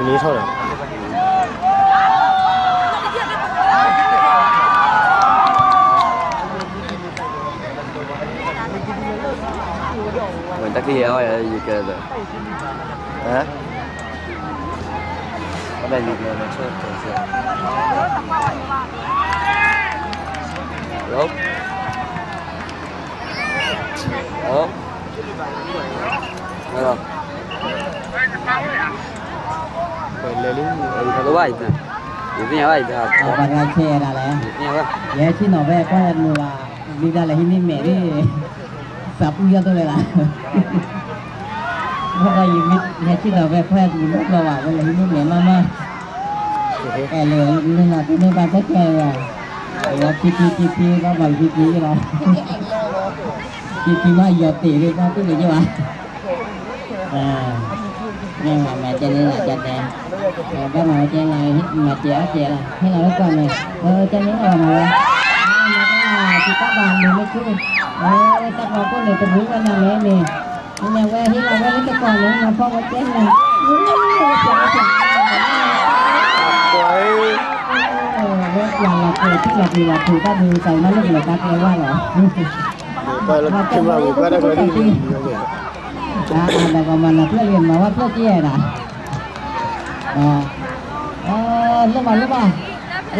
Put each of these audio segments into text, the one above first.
နံၤထီၣ်ဒီး ဝဲတၢ်ကယဲၢ်အီၣ်ယကဲဒီး ဟါ ဝဲဒၣ်ယကဲဒီး Hello? Hello? Hello? လဲၤလံ ယသ့ၣ်ညါဘၣ် ယသ့ၣ်ညါဘၣ် ယသ့ၣ်ညါဘၣ် ယဟဲဆ့ၣ်နီၤဖဲကွၢ်ယမုာ်ဘၣ် မ့ၢ်ဒၣ်လဲာ်ဟံးန့ၢ်မဲာ်ဒ် သးပူၣ်ယီၢ်သိလၢ်လၢ် ဘၣ်ယဟဲဆ့ၣ်နီၤဖဲကွၢ်ယမုာ်လီၤဘၣ် ဝဲလဲၤဟံးန့ၢ်မဲာ်မးမး အဲၣ်လၢလၢနီၤ တန့ၢ်ဘၣ်တၢ်ကဲဝဲ လီၤခံခံခံခံ ဘၣ်မၤခံခံလီၤ ခံခံမးယီၤတ့ၢ်လၢဘၣ်တူၢ်လၢယဘၣ် မ့ၢ်မၤမၤကဲန့ၣ်လီၤ ကဲတဲ ဘၣ်မၤဝဲကဲလီၤ မၤကဲအီၣ်ကဲလီၤ ဟ့ၣ်လီၤလၢကီၢ်န့ၣ် ကဲန့ၣ်လီၤမၤဝဲ မၤကဲလီၤ တၢ်ကီၢ်ဘၣ်မုာ်လၢဆူ တၢ်ကီၢ်ခိၣ်န့ၣ် တမုာ်ဝဲနၤလဲၣ်န့ၣ် မ့ၢ်ဝဲဟ့ၣ်လီၤဝဲလၢတကီၢ်န့ၣ် မၤဖီဝဲကဲန့ၣ် ဝဲပျၢ်လီၤက့ၤ ထံၣ်လီၤက့ၤလီၤ ထူးတၢ်ဒုးတၢ်မၤလၢကလီၤကါကျဲဝါလီၤ မၤကဲလီၤ မၤကဲလီၤ မၤဖျၢၣ်လံ မၤဝဲဖျၢၣ်ကဲဒၣ် လၢမၤလၢမၤ အိၣ်ဒံးတကနံၤခံ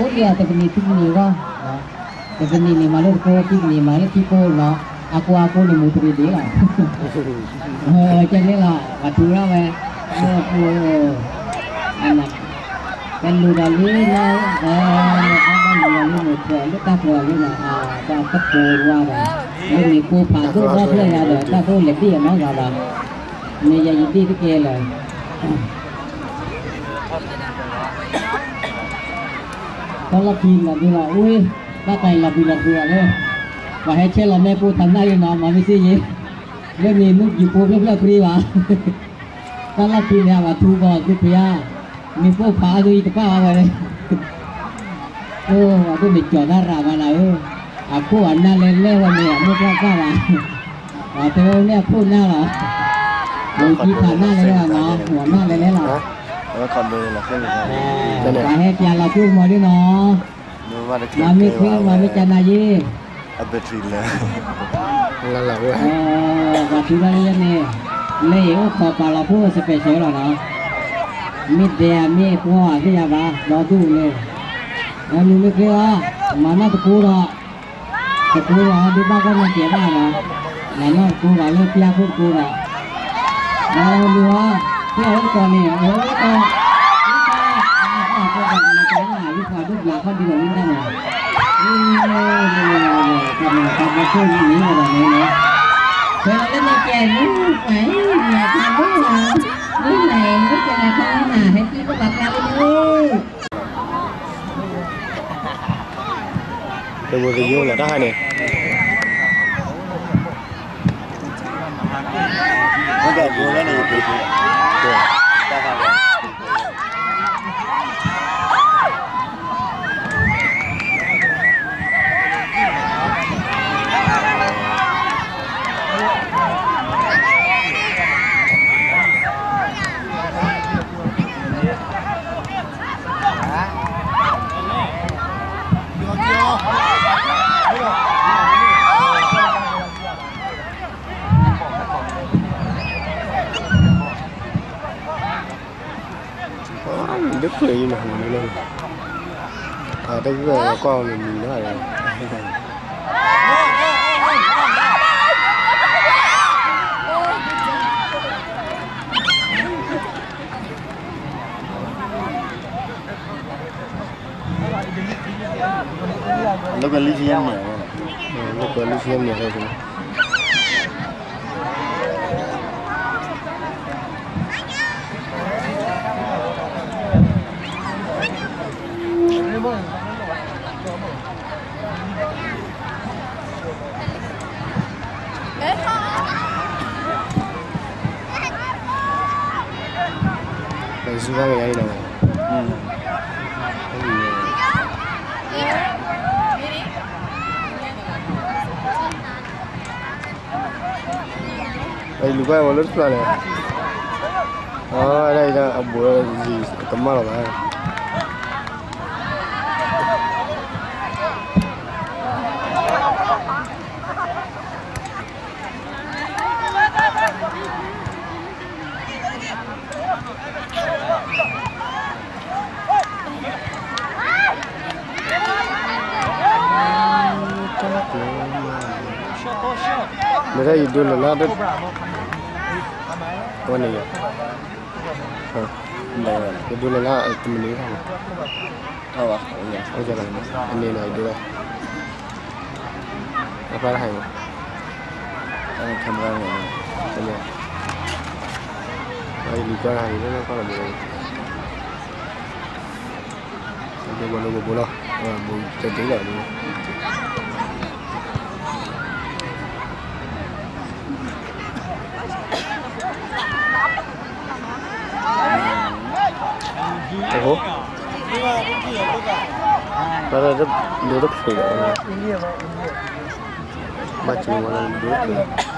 ကနံၤဂီၢ် တကနံၤန့ၣ်မၤလၢတကိး ခံကနံၤမၤလၢခံကိးနီၤ အကိးအကိးန့ၣ်မူတရံးဒံးလီၤ ကဲန့ၣ်လီၤ ပှၤထူရၣ်ဝဲ ကလူၤဒီးလံနီၤ အဘၣ်လူၤဒီးလံမူတရံးလၢတၢ်ပှၤလံနီၤ တၢ်ပှၤဝါဒီး လၢမ့ၢ်ကိးဖးဒိၣ်ဘီဖျၢၣ်ယၤဒီး တၢ်ဒိၣ်လဲၤဒံၣ်အနီၢ်ဂၤဒီး မ့ၢ်ယၤယဒံၣ်တကဲလၢာ် တၢ်လီၢ်ခံလီၤဒုလီၤ အူဝ့ၢ် ဘၣ်တၢ်အံၤလီၤဘှံးလီၤဘှီးအီၤလၢ ပှၤဟဲဆဲးလီၤမ့ၣ်ပိၢ်သးနၢ်လံနီၤ မၤမ့ၢ်စ့ယ့ၣ် လၢန့ၣ်မုၢ်ယူၤဖိဖျၢၣ်ဖျၢၣ်ပြံဘၣ် တၢ်လီၢ်ခံန့ၣ် အဝဲထူဘီသုဖျါ မ့ၣ်ပိၢ်ဖးအါဒုအံၤတပၣ်အီၤဝဲ အိၣ်အဒိၣ်န့ၣ်ကၠီၤတၢ်ရးမးနၤဧၢ အခိၣ်အနၢ်လဲၤလဲၣ်ဝဲန့ၣ် အမိၢ်ပှၢ်ပၢ်ဘၣ် ပှၤတဲဝဲန့ၣ်အခိၣ်နၢ်လီၤ မူၤကံဖးနၢ်လဲၤလဲၣ်လီၤနီၤ မူၤနၢ်လဲၤလဲၣ်လီၤ ပှၤဟဲပၠးလီၤကၠိမီၤဒ်နီၤ မၤမ့ၢ်ချ့မၤမ့ၢ်ကနၤယ့ၣ် ပှၤထူလီၤလၢန့ၣ် လၢအံၤအိၣ်ခိးပာ်လီၤဖိ special လီၤနီၤ မ့ၢ်ဒဲးမ့ၢ်ပှီၢ်သ့ၣ်ညါဘၣ် ဒီဒူၣ်န့ၣ် မၤမ့ၢ်ချ့အီၤ မၤနီၢ်တကူဒီး တကူဒီး ဒုးဘၣ်ကီၢ်မ့ၢ်ကဲဘၣ်နီၤ မၤနီၢ်တကူဒီး လၢပျၢ်ခိၣ်တကူဒီး ဒီးလူၤအီၤ ပျၢ်ဝဲတကီၢ်န့ၣ် အဝဲတကီၢ် ဝဲပှၤဒိၣ်ဘျးခီၣ်ဒံးဒီးဝဲဒၣ်န့ၣ် တၢ်မၤတၢ်ဖိခိၣ်န့ၣ်န့ၣ်ဝဲဒၣ်န့ၣ်န့ၣ် ဖဲလီၤလၢန့ၣ်ကဲ မုၢ်ပှၤအံၤ မၤတၢ်ဖိလီၤ မုၢ်ပှၤအံၤ မုၢ်ပှၤလၢခီမး ဟဲသံကွၢ်ပှၤကျါလၢန့ၣ် တဝိသယိလီၤတၢ်ဟါန့ၣ် ဒ်ဖျၢၣ်အံၤမး တဂၢၢ်ကွၢ်မံၤမံၤနီၤ လၢကလံၤဆံညါမ့ၢ် လၢကလံၤဆံညါမ့ၢ် ပစူဘၣ်ကယါအံၤနီၤ ပလူၤဘၣ်ဝဲလၢတဖျၢၣ်လဲၣ် အဒၣ်အံၤဒၣ်အဘူးလၢယံၤကမၣ်လီၤဘၣ်. မ့ၢ်ဒၣ်ယဒိလၢ်လၢ်, အဝဲန့ၣ်ယၤ, ယဒိလၢ်လၢ်တမံၤန့ၣ်, အန့ၣ်နီၤ ယဒိလၢ်, အဖျါတဟါအံၤမး, camera န့ၣ်, ယလံၤကွၢ်တဟါအံၤလၢလၢကီၢ်လီၤဘိလီၤ, ဘိလီၤဘိလီၤ, ဘိတဒ့လီၤ. အဟိ, ဒိတဖျိးလီၤ, ဘၣ်က့ၤဝဲဒၣ်ဒိတဖျိးလီၤ.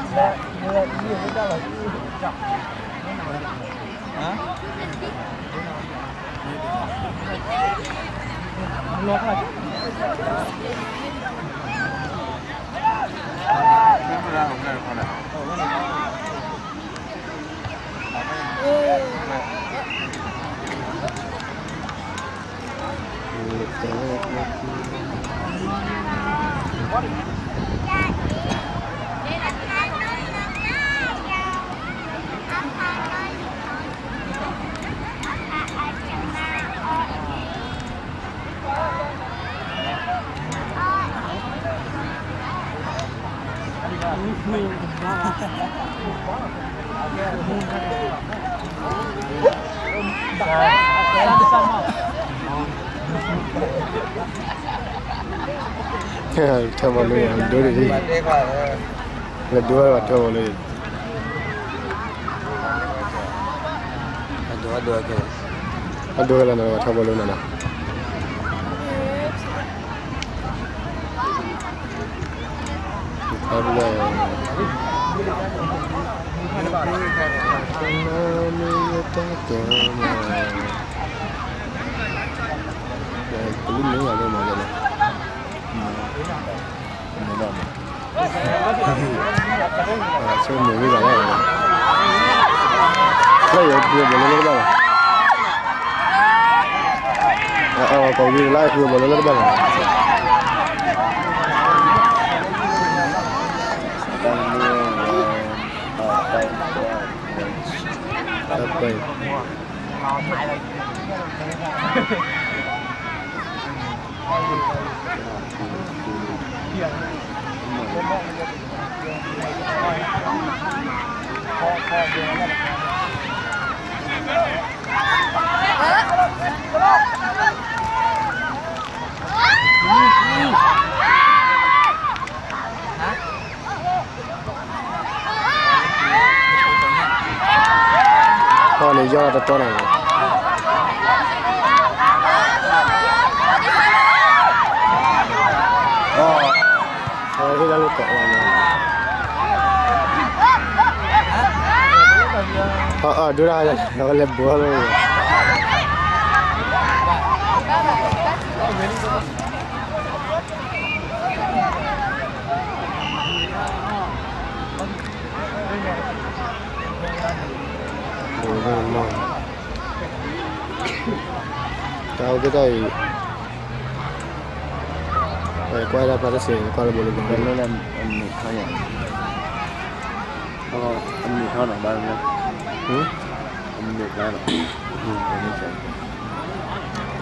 ထၢဘီလၢ ဒိဒ်, လၢဒိဘၣ်ထၢဘီလၢ, အဒိလၢနထၢဘီလၢနနီၤ. ပလံမ့ၢ်ယၤလၢမၤလၢ, မၤလၢ, ဆိမ့ၢ်ဝံၤဘၣ်လၢ, လၢယဃုဘီလၢလၢတဘၣ်လီၤ, အကဝံၤလၢဃုဘီလၢလၢတဘၣ်လီၤ. ဟီၣ်န့ၣ်ယီၢ်တတီန့ၣ်, ဟီၣ်ဟ့ၣ်လၢကိးဝဲန့ၣ်, အဒိဒၣ်, အဝဲလဲၤဘိးလီၤ. တၢ်အိၣ်သ့ၣ်တၢ်အံၤ, ကွၢ်ဒၣ်ဖျါတစဲး ကွၢ်လၢဘိလၢဘိလၢ, အမ့ၢ်ထီၣ်နီၤဘၣ်, အမ့ၢ်ဖျါနီၤ,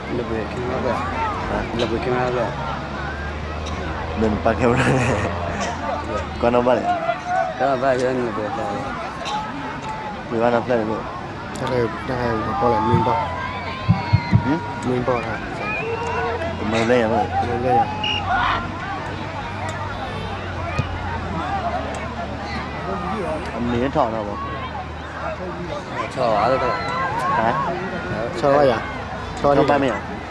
လၢဘိ, လၢဘိ, လၢနပာ်ကဲဝဲ, ကွၢ်နီၣ်ဘၣ်လဲၣ်, ကွၢ်ဘၣ်ယဲန့ၣ်ဘိ, ဝံၤဘၣ်နီၢ်ဖျၢၣ်န့ၣ်ဘိ, တၢ်ဟဲဝဲပီၣ်လဲၣ် မ့ၢ်ဘီၣ်, မ့ၢ်ဘီၣ်, မ့ၢ်လၢယၤ, မ့ၢ်လၢယၤ, အမ့ၢ်ထီၣ်နီၤဘိ, ဆီဘၣ်ယၤ, ဆီဘၣ်မ့ၢ်ဧါ.